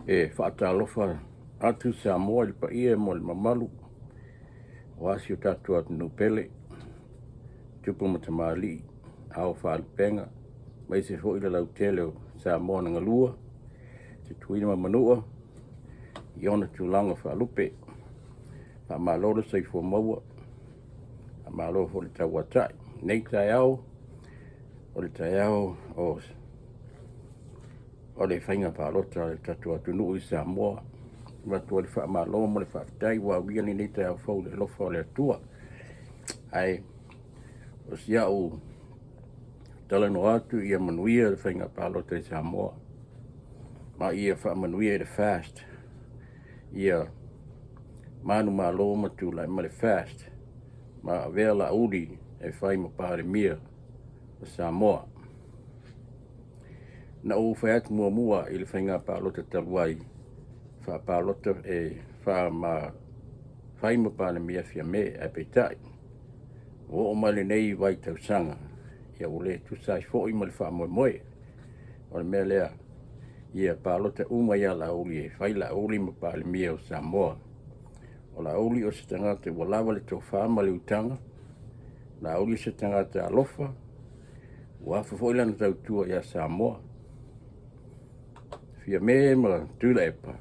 E faatalofa atu Samoa i le paia ma le mamalu aua si o tatou atunuu pele, tupu ma tamalii, ao faalupega, aemaise foi le lautele o Samoa na galua, Tutuila ma Manua i ona tulaga faalupe. Faamalo le soifua maua, faamalo foi le tauatai. I lenei taeao, o le taeao o le faiga palota a le tatou atunuu i Samoa. E avatu ai le faamalo ma le faafetai ua aulia lenei taeao fou i le alofa o le Atua. Ae o si au talanoa atu ia manuia le faiga palota i Samoa ma ia faamanuia i le FAST manumalo ma tulai mai le FAST ma avea Laauli e fai ma Palemia o Samoa. Na ou fai atu muamua i le faiga palota talu ai, faapalota e fai ma Palemia Fiame, ae peitai, ua oo mai lenei vaitausaga, ua le tusa ai foi ma le faamoemoe. O le mea lea, ia palota uma ia Laauli e fai Laauli ma Palemia o Samoa. O Laauli o se tagata ua lava le tofa ma le utaga, o Laauli o se tagata alofa, ua afa foi lana tautua ia Samoa. Fiame ma Tuilaepa,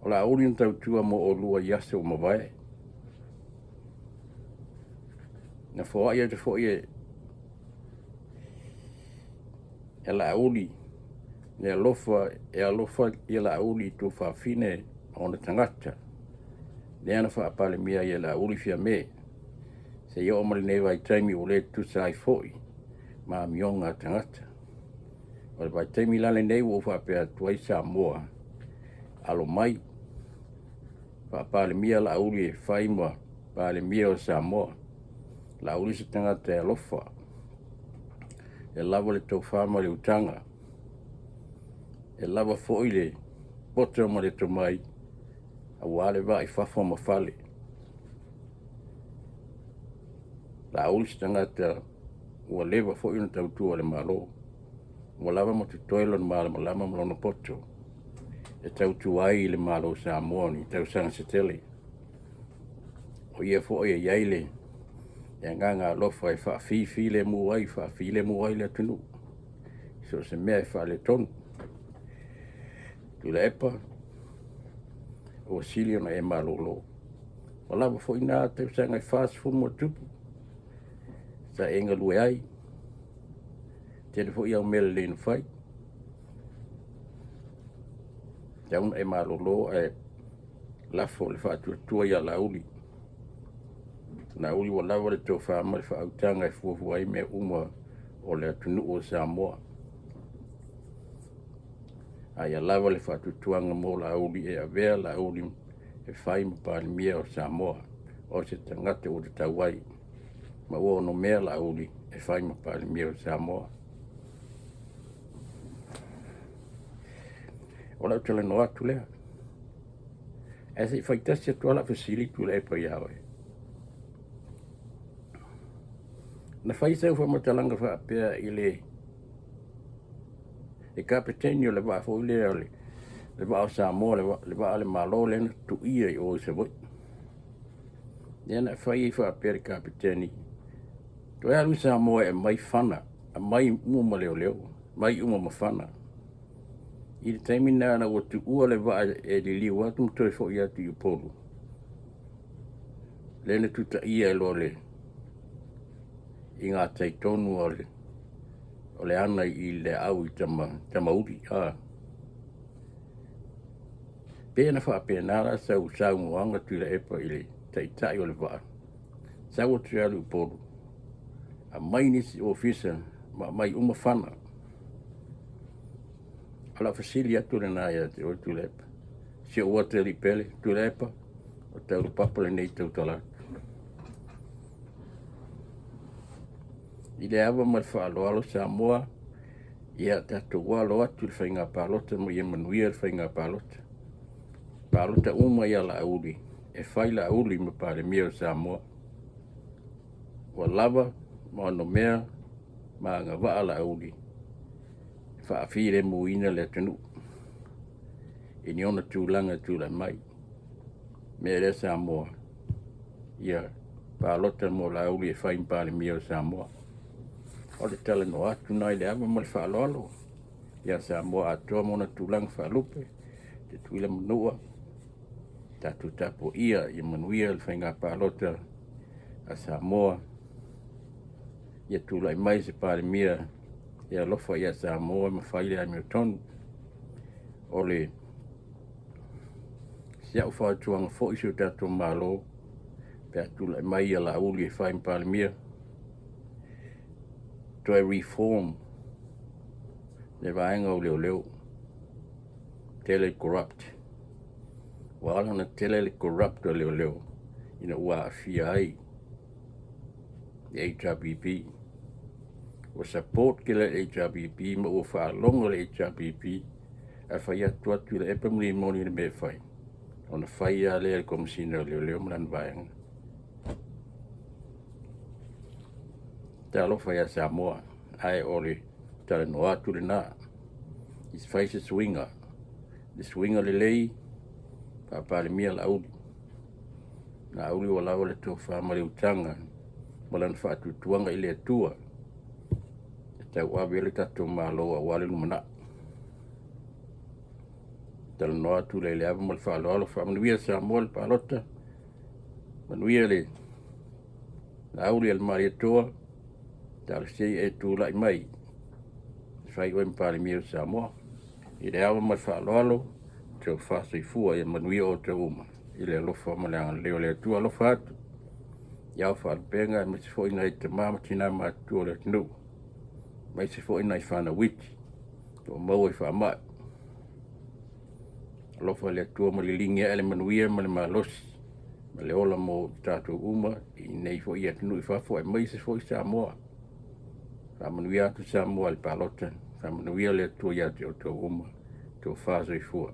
o Laauli na tautua mo oulua i aso ua mavae. Na foai atu foi e Laauli le alofa e alofa Laauli i tuafafine ma ona tagata, lea na faa-Palemia ai e Laauli Fiame seia oo mai lenei vaitaimi ua le tutusa ai foi ma amioga a tagata. O le vaitaimi la lenei ua ou faapea atu ai Samoa, alo mai, faa-Palemia Laauli e fai ma Palemia o Samoa. O Laauli o se tagata e alofa, e lava le tofa ma le utaga, e lava foi le poto ma le tomai aua le va i fafo ma fale. O Laauli o se tagata ua leva foi ona tautua i le Malo, ua lava ma totoe lona malamalama ma lona poto e tautua ai i le Malo o Samoa i tausaga se tele. O ia foi e i ai le agaga alofa e faafifilemu ai, faafilemu ai le atunuu i so o se mea e faaletonu. Tuilaepa, ua sili ona e malolo, ua lava foi na tausaga e 40+ sa e galue ai, tele foi au mea lelei na fai. E tatau ona e malolo ae lafo le faatuatua ia Laauli. O Laauli ua lava le tofa ma le faautaga e fuafua ai mea uma o le atunuu o Samoa. A ia lava le faatuatuaga mo Laauli e avea Laauli e fai ma Palemia o Samoa, o se tagata ua tatau ai ma ua onomea Laauli e fai ma Palemia o Samoa. O lau talanoa atu lea. Ae se i fai tasi atu lava lau fesili Tuilaepa ia oe. Na fai sau faamatalaga faapea i le kapeteni o le vaa foi lea o le vaa o Samoa, le vaa a le Malo lea na tutuia i o i Savaii. Lea na e fai ai faapea i le kapeteni, toe alu i Samoa e aumai fana, aumai uma ma leoleo, aumai uma ma fana. I le taimi lena ina ua tuua le vaa e liliu atu ma toe foi atu i Upolu, lea na tutaia ai loa i gatai tonu o le ana i le aau i Tamauli. Pe na faapena la sau saunoaga Tuilaepa i le taitai o le vaa, sau atu e alu i Upolu, aumai nisi ofisa ma aumai uma fana. O lau fesili atu lena ia te oe Tuilaepa, si ou atalii pele Tuilaepa, o taulupapa lenei e tautala atu. I le ava ma le faaaloalo Samoa, ia tatou alo atu i le faiga palota ma ia manuia le faiga palota. Palota uma ia Laauli e fai Laauli ma Palemia o Samoa. Ua lava ma onomea ma agavaa Laauli e faafilemuina le atunuu. i ni ona tulaga e tulai mai. Mea lea Samoa, ia palota mo Laauli e fai ma Palemia o Samoa. O le talanoa atu lena i le ava ma le faaaloalo ia Samoa atoa ma ona tulaga faalupe, Tutuila ma Manua, tatou tapuaia ia manuia le faiga palota a Samoa, ia tulai mai se Palemia e alofa ia Samoa ma fai le amiotonu. O si au fautuaga foi i si o tatou Malo pe a tulai mai Laauli e fai ma Palemia, toe reform le vaega o leoleo, tele le corrupt. Ua ala ona tele le corrupt o leoleo, ina ua aafia ai le HRPP. Ua support tele e le HRPP ma ua faalogo le HRPP a fai atu Tuilaepa ma Rimoni i le mea e fai, ona fai lava lea e le Komesina o Leoleo ma lana vaega. Talofa ia Samoa, ae o le talanoa atu lena, se i fai se suiga, le suiga lelei, faa-Palemia Laauli. O Laauli ua lava le tofa ma le utaga ma lana faatuatuaga i le Atua e tauave ai lo tatou Malo aua le lumanai. Talanoa atu lea i le ava ma le faaaloalo. Faamanuia Samoa i le palota, manuia Laauli Malietoa, talosia ia e tulai mai e fai oe ma Palemia o Samoa. I le ava ma le faaaloalo, tofa soifua. Ia manuia outou uma i le alofa ma le agalelei o le Atua. Alofa atu i ao faalupega aemaise foi nai tama ma tina matutua o le atunuu, aemaise foi nai fanau iti o lo o maua i faamai. Alofa le Atua ma liligi ae le manuia ma le malosi ma le ola mo i tatou uma i inei foi i atunuu i fafo aemaise foi Samoa. Faamanuia atu Samoa i le palota, faamanuia le Atua ia te outou uma. Tofa soifua.